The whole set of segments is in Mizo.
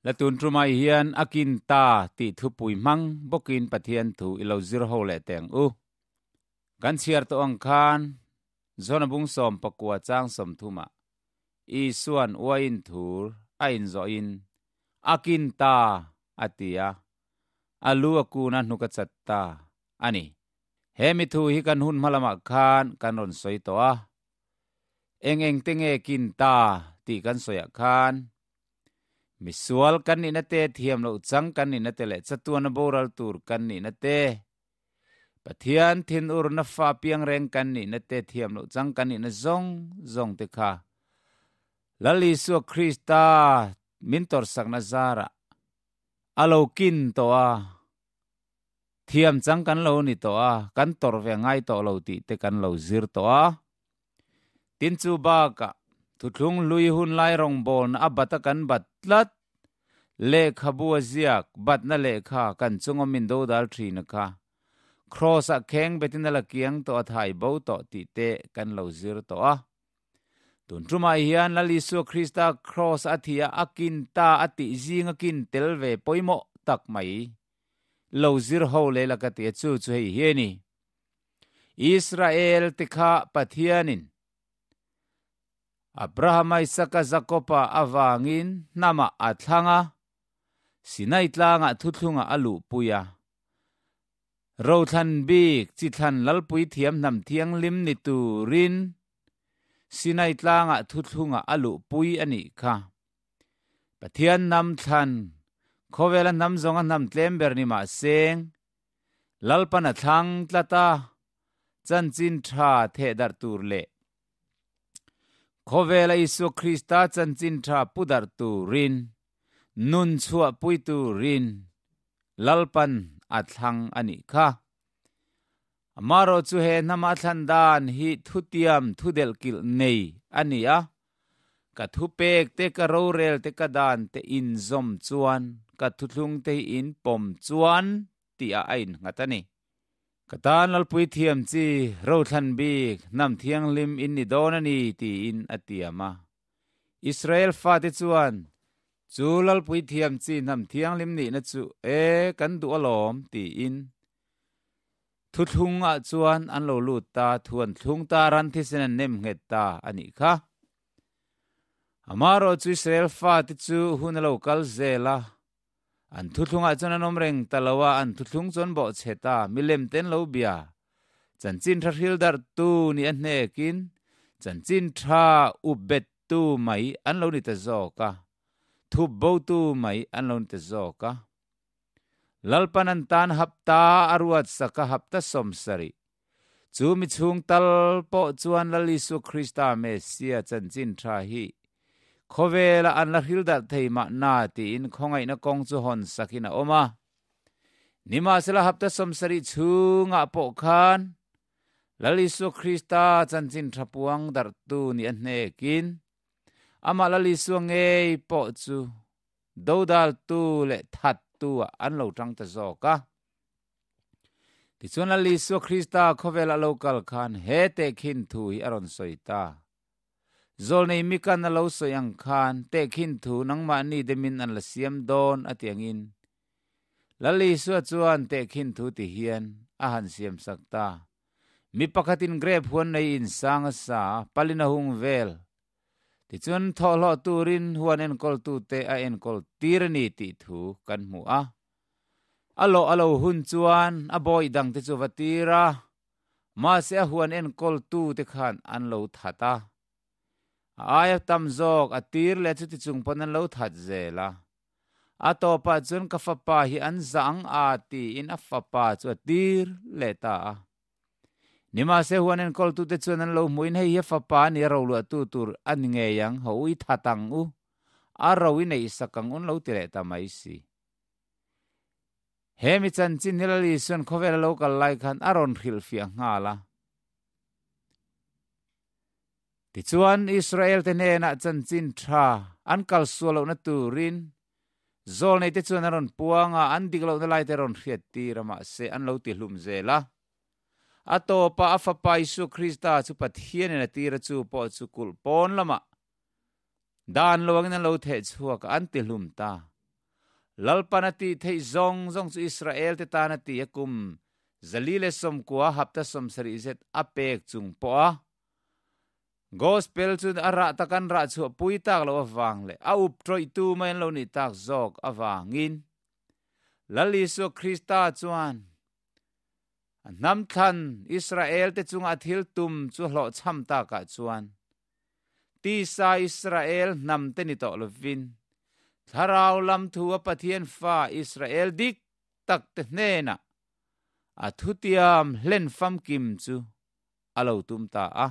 La tun tumah hian a kin ta tih thupui hmang bawkin Pathian thu i lo zir ho leh teng u. Kan chhiar tawh ang khan Jona bung 19 chang 30 ah Isuan uain thur a inzawhin a kin ta a ti a, a lu a kun a hnuk a chat ta a ni. He mi thu hi kan hun hma lamah khan kan rawn sawi tawh a, eng eng te nge kin ta tih kan sawiah khan misual kan nihna te, thiam loh chang kan nihna te leh chatuana boral tur kan nihna te, Pathian thinurna fa piang reng kan nihna te, thiam loh chang kan nihna zawng zawng te kha Lal Isua Krista min tawrhsakna zarah a lo kin tawh a. Thiam chang kan lo ni tawh a, kan tawrh ve ngai tawh lo tih te kan lo zir tawh a. Tin chu bakah thuthlung hlui hun lai rawngbawlna a bat a kan bat tlat, lehkhabu a ziak batna lehkha kan chunga min dodal thin a kha, Kraws ah kheng betin a la kiang tawh a thai bo tawh tih te kan lo zir tawh a. Tun tumah hian Lal Isua Krista Kraws a thi a a kin ta a tih zing a kin tel ve pawimawh tak mai. Lo zir ho leh la ka ti a chu chu hei hi a ni. Israel te kha Pathianin Abrahama, Isaka, Jakoba avangin hnamah a thlang a, Sinai tlangah thuthlungah a luhpui a. Rothlan bik chi thlan lalpui thiam hnam thianghlim ni turin Sinai tlangah thuthlungah a luhpui a nih kha. Pathian hnam thlan, khawvela hnam zawnga hnam tlem ber ni mah seng, Lalpan a thlang tlat a, chanchin tha theh darh tur leh khawvela Isua Krista chanchin tha pu darh turin, nun chhuah pui turin Lalpan a thlang a nih kha. Amarawh chu he hnama thlan dan hi thutiam thudelh kilh nei a ni a, ka thupek te ka rorel te ka dan te inzawm chuan ka thuthlung te hi in pawm chuan tihah a innghat a ni. Ka tan Lalpui thiam chi rothlan bik hnam thianghlim in ni dawn a ni tiin a tiam a. Israel fate chuan chu Lalpui thiam chi hnam thianghlim nihna chu e kan duh alawm tiin Thuthlung ah chuan an lo lut ta, thu an thlung ta, ran thisen an nem nghet ta a nih kha. Amaherawh chu Israel fate chu hun a lo kal zel a, an thuthlung ah chuan an awm reng ta lo a, an thuthlung chu an bawhchhe ta, milem te an lo bia. Chanchin tha hril darh tu nih a hnekin chanchin tha up bet tu mai an lo ni ta zawk a, thup bo tu mai an lo ni ta zawk a. Lalpan an tan hapta a ruat sak a hapta 70. Chu mi chhung tal pawh chuan Lal Isua Krista Messia chanchin tha hi khawvela an la hril darh thei mahna tiin khawngaihna kawng chu hawn sakin a awm a. Nimahsela hapta 70 chhungah pawh khan Lal Isua Krista chanchin tha puang darhtu nih a hnekin amah Lal Isua ngei pawh chu Dodaltu leh thattu ah an lo tang ta zawk a. Tichuan Lal Isua Krista khawvel a lo kal khan he tehkhin thu hi a rawn sawi ta. Zawlnei Mikan a lo sawi ang khan tehkhin thu nangmahni demin an la siam dawn a ti angin Lal Isua chuan tehkhin thu ti hian a han siam sak ta. Mi pakhatin grape huan nei in sang a sa a, palin a hung vel. Tichuan thawhhlawh turin huan enkawltute a enkawl tir a ni tih thu kan hmu a. A lawh a lo hun chuan a bawih dangte chu va tir a, mahse a huan enkawltute khan an lo that a. A aia tam zawk a tir leh chuti chung pawn an lo that zel a. A tawpah chuan ka fapa hi an zah ang a tiin a fapa chu a tir leh ta a. Nimahse huan enkawltute chuan an lo hmuhin hei hi a fapa a ni a roluahtu tur a ni ngei ang, ho i that ang u, a ro i neih sak ang un lo ti leh ta mai si. He mi chanchin hi Lal Isuan khawvel a lo kal lai khan a rawn hrilhfiah nghal a. Tichuan Israel te hnenah chanchin tha an kal sual lohna turin Zawlnei te chuan an rawn puang a, an dik lohna lai te rawn hriat tir a, mahse an lo ti hlum zel a. A tawpah a Fapa Isua Krista chu Pathianin a tir a, chu pawh chu kulh pawn lamah dan lo angin an lo theh chhuak a, an ti hlum ta. Lalpan a tih theih zawng zawng chu Israel te tan a ti a kum 410 hapta 70 zet a pek chung pawh a Gospel chu a rah tak an rah chhuah pui tak loh avang leh a up tawih tu mai an lo nih tak zawk avangin Lal Isua Krista chuan a hnam thlan Israel te chunga a thil tum chu hlawhchham takah chuan Tisa Israel hnam te ni tawh lovin Thlarau lam thu a Pathian fa Israel dik tak te hnenah a thutiam hlen famkim chu a lo tum ta a.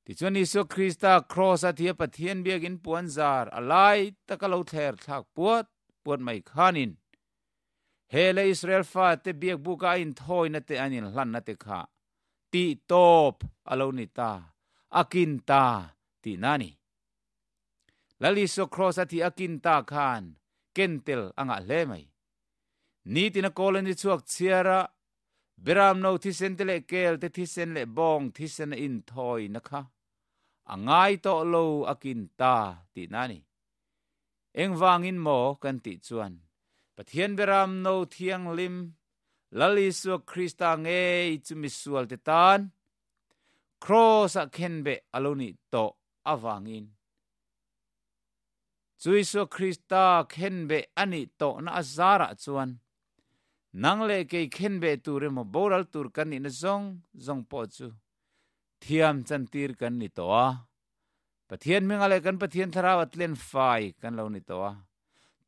Tichuan Isua Krista Kraws a thia Pathian biakin puan zar a lai taka lo thler thlak puat puat mai khanin he le Israel fate biak buka a inthawina te an inhlanna te kha tih tawp a lo ni ta, a kin ta tihna a ni. Lal Isua Kraws a thih a kin ta khan ken tel a ngah hle mai. Nitin a kawl a ni chhuak chhiar a, Beram no thisen te leh kel te thisen leh bawng thisen a inthawina kha a ngai tawh lo a kin ta tihna a ni. Engvangin maw kan tih chuan Pathian Beram no thianghlim Lal Isua Krista ngei chu misual te tan Kraws-ah khenbeh a lo nih tawh avangin Chu Isua Krista khenbeh a nih tawhna a zarah chuan nang leh kei khenbeh tur emaw boral tur kan nihna zawng zawng pawh chu thiam chantir kan ni tawh a. Pathian hminga leh kan Pathian Thlarau a tlen fai kan lo ni tawh a,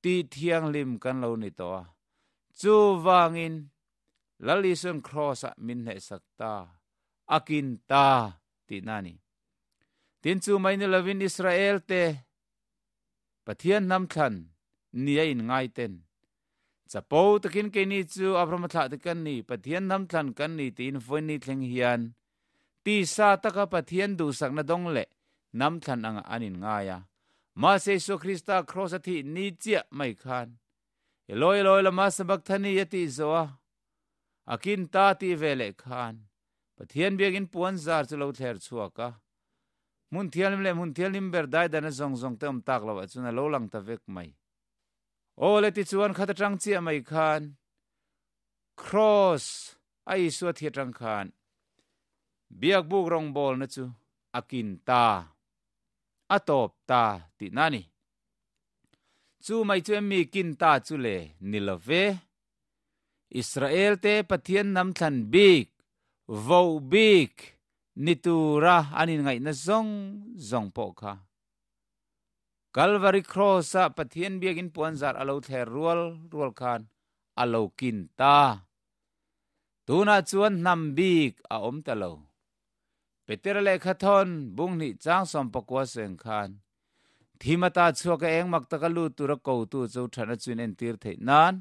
tih thianghlim kan lo ni tawh a. Chuvangin Lal Isuan Kraws-ah min hnehsak ta, a kin ta tihna a ni. Tin chu mai ni lovin Israel te Pathian hnam thlan ni a in ngai ten chapo takin keini chu Abraham thlah te kan ni Pathian hnam thlan kan ni tiin vawiin thleng hian tisa taka Pathian duhsakna dawng leh hnam thlan anga an in ngai a mahse Isua Krista kraws a thih ni chiah mai khan Eloi Eloi lama sabachthani a tih zawh a A kin ta tih ve leh khan Pathian biakin puan zar chu lo thler chhuak a, hmun thianghlim leh hmun thianghlim ber daidana zawng zawng te awm tak loh ah chuan a lo lang ta vek mai. Aw le tichuan khat atang chiah mai khan Kraws a Isua thi atang khan biakbuk rawngbawlna chu a kin ta, a tawp ta tihna a ni. Chu mai chu em mi kin ta chu le ni lo ve. Israel te Pathian hnam thlan bik, voh bik ni tura an inngaihna zawng zawng pawh kha Calvary Cross-ah Pathian biakin puanzar a lo thler rual rual khan a lo kin ta. Tunah chuan hnam bik a awm ta lo. Petera lehkha thawn bung hnih chang 19 seng khan thim ata chhuak a eng mak taka lut tura kotu chu thana chuin entir theih nan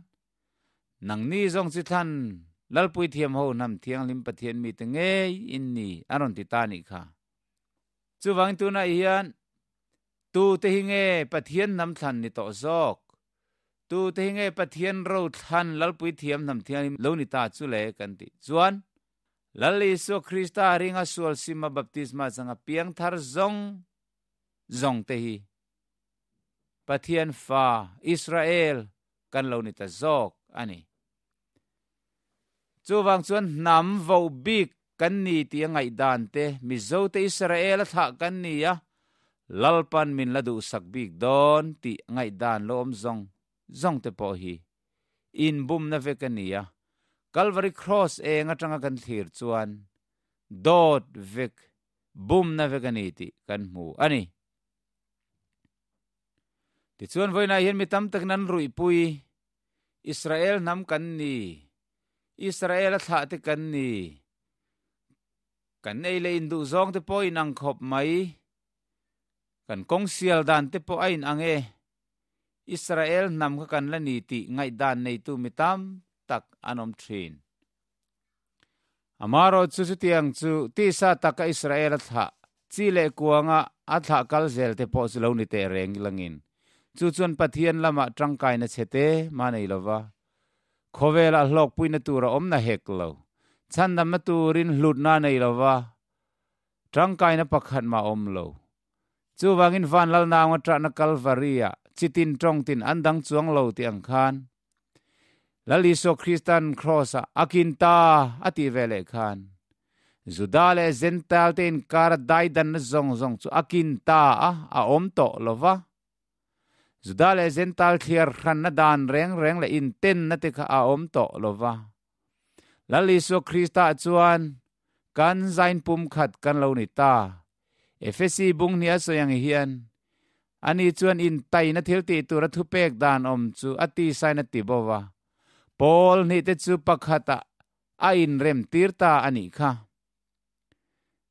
nangni zawng chi thlan Lalpui thiam ho hnam thianghlim Pathian mite ngei in ni a rawn ti ta nih kha. Chuvangin tunah hian tu te hi nge Pathian hnam thlan ni tawh zawk? Tu te hi nge Pathian ro thlan Lalpui thiam hnam thianghlim lo ni ta chu le kan tih chuan Lal Isua Krista ringa sual sima baptisma changa piang thar zawng zawng te hi Pathian fa Israel kan lo ni ta zawk a ni. Chuvang chuan hnam vo bik kan ni tih a ngaihdan te Mizo te Israel a thlah kan ni a, Lalpan min la duhsak bik dawn tih ngaihdan lo awm zawng zawng te pawh hi inbumna vek a ni a, Calvary Cross eng atanga kan thlir chuan dawt vek, bumna vek a ni tih kan hmu a ni. Tichuan vawiinah hian mi tam takin an ruihpui, Israel hnam kan ni, Israel a thlah te kan ni, kan ei leh induh zawng te pawh inang khawp mai, kan kawng sial dan te pawh a inang e, Israel hnam kha kan la ni tih ngaihdan neitu mi tam tak an awm thin. Amaherawh chu chutiang chu tisa taka Israel a thlah chi leh kuanga a thlah kal zel te pawh chu lo ni teh reng langin chu chuan Pathian lamah tangkaina chhe te mah nei lova khawvelah hlawkpuina tur a awm na hek lo. Chhandamna turin hlutna a nei lova tangkaina pakhat mah a awm lo. Chuvangin van lal naunga ṭahna Kalvari-ah Chitin tawng tin an dang chuang lo tih ang khan Lal Isua Kristan Kraws-ah a kin ta a tih ve leh khan Juda leh Zentail te inkara daidanna zawng zawng chu a kin ta a, a awm tawh lo va. Juda leh Zentail thliar hranna dan reng reng leh intenna te kha a awm tawh lo va. Lal Isua Krista chuan kan zain pumkhat kan lo ni ta. Efesi bung hnih a sawi ang hian, ani chuan intaina thil tih tura thupek dan awm chu a tisain a ti bo va, Paul hnih te chu pakhatah a inrem tir ta a nih kha.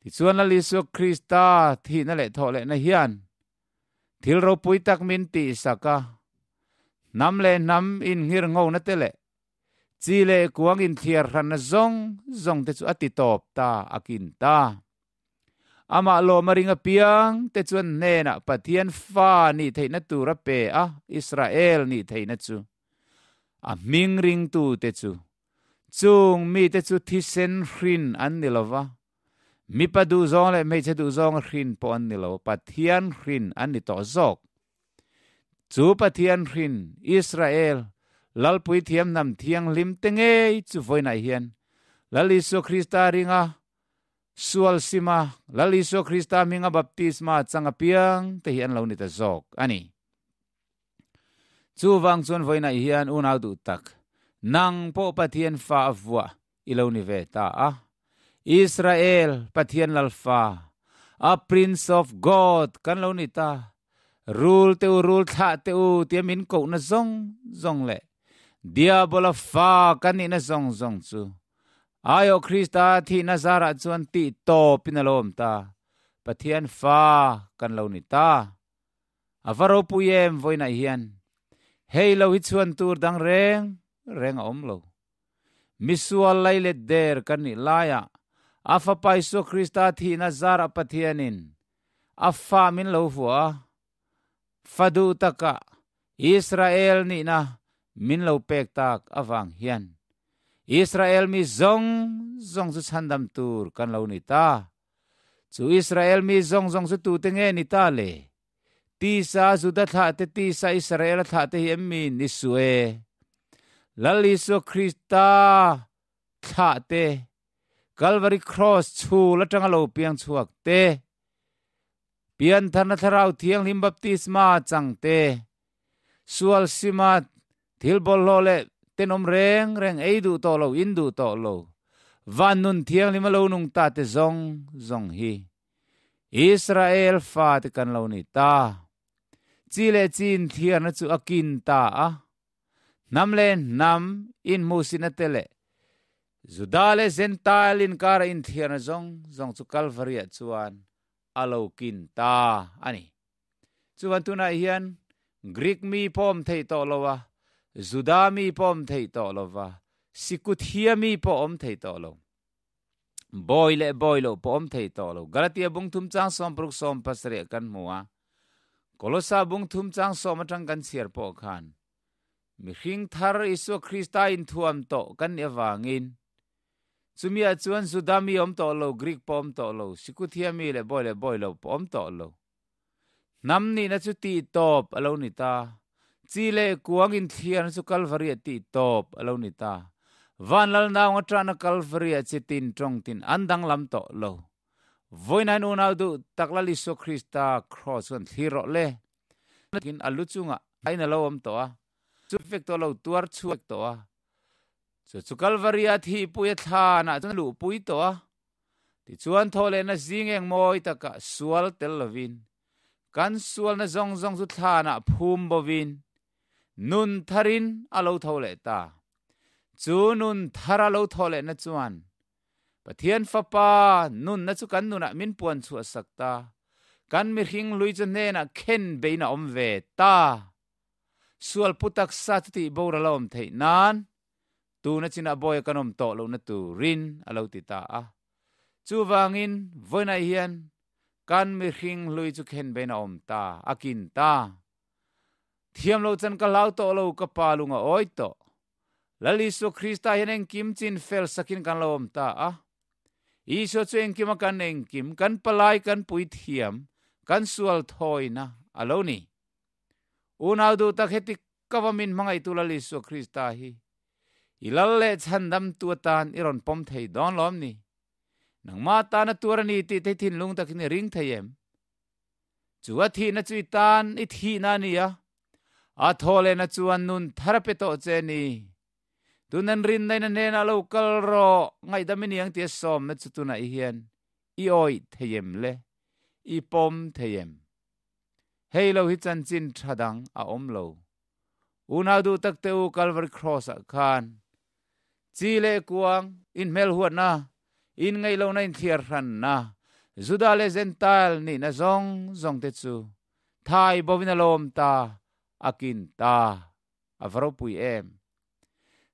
Tichuan Lal Isua Krista thihna leh thawhlehna hian thil ropui tak min tihsak a, hnam leh hnam innghirnghona te leh Chi leh kuang inthliar hranna zawng zawng te chu a ti tawp ta, a kin ta. Amah lawm a ring apiang te chuan hnenah Pathian fa nih theihna tur a pe a, Israel nih theihna chu. A hming ringtu te chu. Chung mite chu thisen hrin an ni lo va, mipa duhzawng leh hmeichhe duhzawnga hrin pawh an ni lo, Pathian hrin an ni tawh zawk. Chu Pathian hrin Israel Lalpui thiamhnam thianghlim te ngei chu vawiinah hian Lal Isua Krista ringa sual sima Lal Isua Krista hminga baptisma chang apiang te hi an lo ni ta zawk a ni. Chuvang chuan vawiinah hian unau duh tak, nang pawh Pathian fa a vuah i lo ni ve ta a. Israel Pathian Lalfa, a Prince of God kan lo ni ta. Rul te u, rul thlah te u tia min kohna zawng zawng leh Diabola fa kan nihna zawng zawng chu Aiawh Krista thihna zarah chuan tih tawpin a lo awm ta. Pathian fa kan lo ni ta. A va ropui em vawiinah hian hei lo hi chhuan tur dang reng reng a awm lo. Misual lai let der kan nih laiah a Fapa Isua Krista thihna zarah Pathianin a fa min lo vuah a, fa duh takah Israel nihna min lo pek tak avang hian Israel mi zawng zawng chu chhandam tur kan lo ni ta. Chu Israel mi zawng zawng chu tute nge ni ta le? Tisa Juda thlah te tisa Israela thlah te hi em mi ni suh e. Lal Isua Krista thlah te, Calvary Cross chhul atanga lo piang chhuak te, Piantharna Thlarau Thianghlim Baptisma chang te, sual sima thil bawlhhlawh leh tenawm reng reng ei duh tawh lo, in duh tawh lo, van nun thianghlim a lo nung ta te zawng zawng hi Israel fate kan lo ni ta. Chi leh chi inthiarna chu a kin ta a, hnam leh hnam inhmuhsitna te leh Juda leh Zentail inkara inthiarna zawng zawng chu Kalvariah chuan a lo kin ta a ni. Chuan tunah hian Greek mi pawh awm theih tawh lo a, Juda mi pawh awm theih tawh lo va, Sikuthia mi pawh awm thei tawh lo. Bawi leh bawi loh pawh awm thei tawh lo. Galatia bung thum chang 60 17 kan hmu a, Kolosa bung thum chang 10 atang kan chhiar pawh khan mihring thar Isua Krista inthuam tawh kan nih avangin chumiah chuan Juda mi awm tawh lo, Greek pawh awm tawh lo, Sikuthia mi leh bawi leh bawi lo pawh awm tawh lo. Hnam nihna chu tih tawp a lo ni ta. Chi leh kuang inthliarna chu Kalvari-ah tih tawp a lo ni ta. Van lal naung atana Kalvari-ah chi tin tawng tin an danglam tawh lo. Vawiinain unau duh tak Lal Isua Krista Kraws chuan thlir rawh le. Takin a lu chungah in a lo awm tawh a, chu vek tawh lo tuar chhuak tawh a. Chu chu Kalvari-ah thihpui a thlanah chuan a luhpui tawh a. Tichuan thawhlehna zing eng mawi takah sual tel lovin, kan sualna zawng zawng chu thlanah phum bovin, nun tharin a lo tho leh ta. Chu nun thar a lo thawh lehna chuan Pathian Fapa nunna chu kan nunah min puan chhuah sak ta. Kan mihring hlui chu hnenah khen bein a awm ve ta. Sual pu taksa chu tih boral a awm theih nan Tuna chinah bawi a kan awm tawh lohna turin a lo ti ta a. Chuvangin vawiinah hian kan mihring hlui chu khen bein a awm ta, a kin ta. Thiam lo chan ka hlau tawh lo, ka pa lung a awi tawh. Lal Isua Krista hian engkim chin fel sakin kan lo awm ta a. Isua chu engkima kan engkim, kan palai kan puithiam, kan sual thawina a lo ni. Unau duh tak heti kava min hmangaihtu Lal Isua Krista hi i lal leh chhandamtu atan i rawn pawm thei dawn lawm ni? Nangmah tana tuar a ni tih te thinlung takin i ring thei em? Chu a thihna chu i tan i thihna a ni a, a thawhlehna chuan nun thar a pe tawh che a ni. Tunan rinna in a hnenah lo kal rawh, ngaihdam i ni ang tia sawmna chu tunah i hian i awih thei em le? I pawm thei em? Hei lo hi chanchin tha dang a awm lo. Unau duh tak te u Calvary Cross ah khan chi leh kuang, inhmelhuatna, inngaihlohna inthliar hranna, Juda leh Gentile nihna zawng zawng te chu thai bovin a lawm ta, a kin ta. A va ropui em!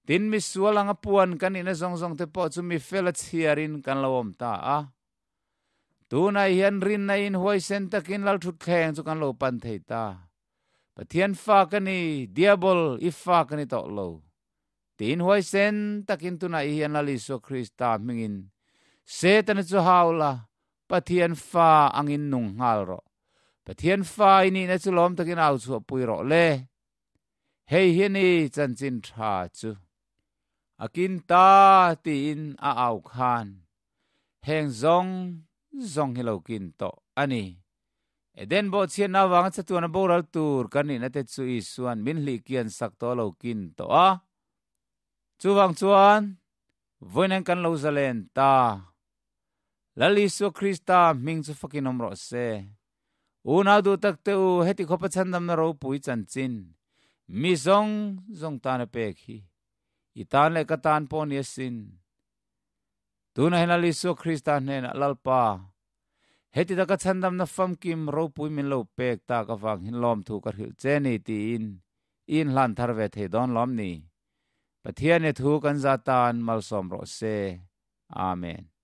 Tin, misual anga puan kan nihna zawng zawng te pawh chu mi fel a chhiarin kan lo awm ta a. Tunah hian rinna in huaisen takin Lalthutthleng chu kan lo pan thei ta. Pathian fa ka ni, Diabol i fa ka ni tawh lo. Tiin huaisen takin tunah hian Lal Isua Krista hmingin Setana chu hau la, Pathian fa angin nung nghal rawh. Pathian fa i nihna chu lawm takin au chhuahpui rawh le. Hei hi ni chanchin tha chu. A kin ta tiin a au khan heng zawng zawng hi lo kin tawh a ni. Eden bawhchhiatna avanga chatuana boral tur kan nihna te chu Isuan min hlih kian sak tawh a lo kin tawh a. Chuvang chuan vawiin kan lo zalen ta. Lal Isua Krista hming chu fakin awm rawh se. Unau duh tak te u, heti khawpa chhandamna ropui chanchin mi zawng zawng tan a pek hi i tan leh ka tan pawh ni asin. Tunah hian Lal Isua Krista hnenah Lalpa, heti taka chhandamna famkim ropui min lo pek tak avang hin lawmthu ka hrilh che ni tiin i inhlan thar ve thei dawn lawm ni? Pathian i thu kan za tan malsawm rawh se. Amen.